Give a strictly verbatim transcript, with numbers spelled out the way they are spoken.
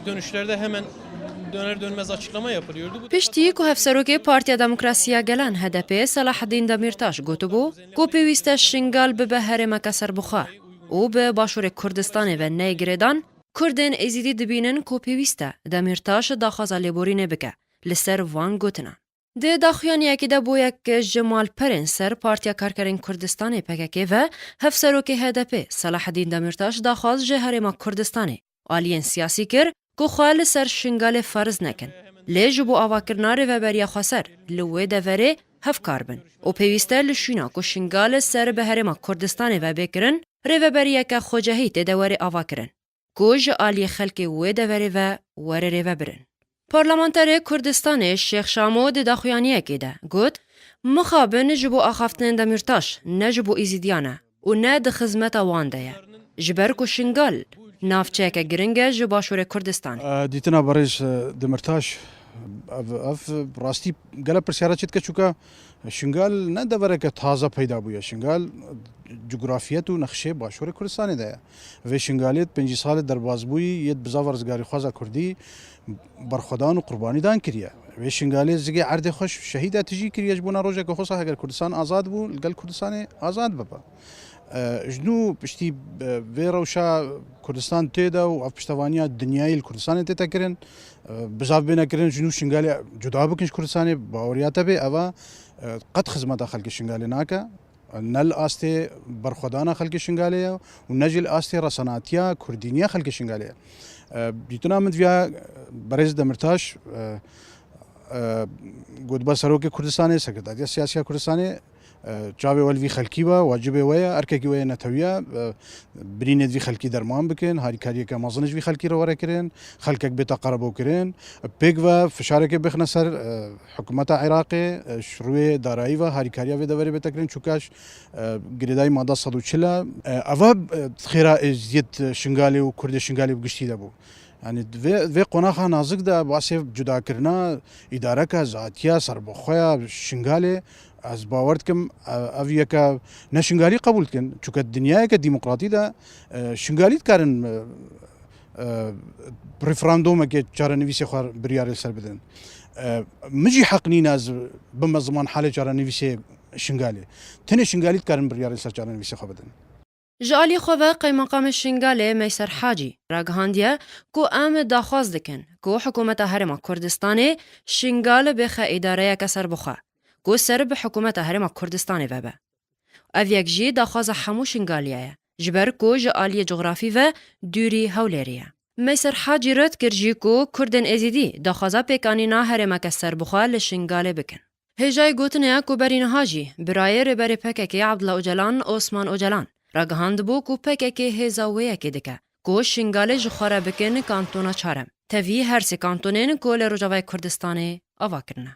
Dönüşlerde hemen döner dönmez açıklama yapılıyordu. Bu Piştî ku hevserokê Partiya Demokrasiya Gelan H D P Selahaddîn Demîrtaş gotibû ku pêwîst e Şingal bibe herêmeke serbixwe û bi Başûrê Kurdistanê ve neyê girêdan, Kurdên Êzîdî dibînin ku pêwîst e Demîrtaş daxwaza lêborînê bike li ser van gotinan. Di daxuyaniyekê de bûye ku ji malperên ser Partiya Karkerên Kurdistanê P K K ve hevserokê H D P Selahaddîn Demîrtaş daxwaz ji Herêma Kurdistanê aliyên siyasî kir ku xwe li ser Şingalê ferz nekin, lê ji bo avakirina rêveberiya xweser li wê deverê hevkar bin û pêwîst e li şûna ku Şingal ser bi Herêma Kurdistanê ve bê kirin, rêveberiyeke xwecehî tê de were avakirin ku ji aliyê xelkê wê deverê ve were rêvebirin. Parlamenterê Kurdistanê Şêx Şamo di daxuyaniyekê de got, Mixabin ji bo axaftinên Demîrtaş ne ji bo Êzîdiyan e û ne di xizmeta wan de ye. Ji ber ku Şingal navçeyeke giring e ji Başûrê Kurdistanê. Dîtina berêz Demîrtaş, ev, ev rastî gelek pirsyara çêdike, çûka Şingal ne devereke taze peyda bûye. Şingal cugurafiyet û nexşê Başûrê Kurdistanê de ye. Vê Şingalê di pêncî salê derbazbûyî yê di bizava rizgarîxwaza Kurdî berxwedan û qurbanî dan kiriye. Vê Şingalê zigê erdê xwe şehîda tijî kiriye ji bona rojeke xweser heger Kurdistan azad bû, li gel Kurdistanê azad bibe. E, ji nû piştî, e, vê rewşa Kurdistan tê de û ev piştevaniya dinyayê li Kurdistanê tête kirin, e, bizav bêne kirin, ji nû Şingalê cuda bikin ji Kurdistanê, baweriya te bê, eva, e, qet xizmeta xelkê Şingalê nake. Ne li astê berxwedana xelkê Şingalê ye û ne jî li astê resenatiya kurdîniya xelkê Şingalê ye. E, dîtina min diviya berêz Demirtaş, e, e, gotiba serokê Kurdistanê, sekretariya siyasiya Kurdistanê, e, çavê we li vî xelkî be, wacibê we ye, erkekî we ye netewî ye, e, birînê di vî xelkî derman bikin, harîkariyeke mezin ji vî xelkî re were kirin, xelkek bête qerebûkirin, pêk ve fişarekê bixine ser, e, hikûmeta Iraqê, e, ji rûyê darayî ve harîkariya vê deverê bête kirin, çûka ji, e, girêdayî mada sed û çil e. E, eva, e, xêra êziyet Şingalê û Kurdê Şingalê bi giştî de bû. Yani vê, vê qonaxa nazik de basê cudakirina îdareka zatiya serbixweya Şingalê, ez bawer dikim, e, ev yeke ne Şingalî qebûl dikin. Çunke dinyayeke demokratî de, e, Şingalî dikarin, e, e, referandûmekê çarenivîsê xwe biryarê li ser bidin. E, min jî heq nîne ez bime ziman halê çarenivîsê Şingalê. Tenê Şingalî dikarin biryarê li ser çarenivîsê xwe bidin. Ji alî xwe ve Qeymeqamê Şingalê Meyser Hacî ragihandiye ku em daxwaz dikin ku Hikûmeta Herêma Kurdistanê Şingal bêxe îdareyeke serbixwe ku ser bi Hikûmeta Herêma Kurdistanê ve be. Ev yek jî daxwaza hemû Şingaliya ye, ji ber ku ji aliyê cografî ve dûrî Hewlêrê ye. Meyser Hacî red kir jî ku Kurdên Êzîdî daxwaza pêkanîna herêmeke serbixwe li Şingalê bikin. Hêjayî gotinê ye ku berî niha jî birayê rêberê P K K Abdullah Ocalan, Osman Ocalan, ragihandibû ku P K K hêza wê yekê dike ku Şingalê ji xwe re bikin kantona çar em. Tevî her sê kantonên ku li Rojavayê Kurdistanê ava kirine.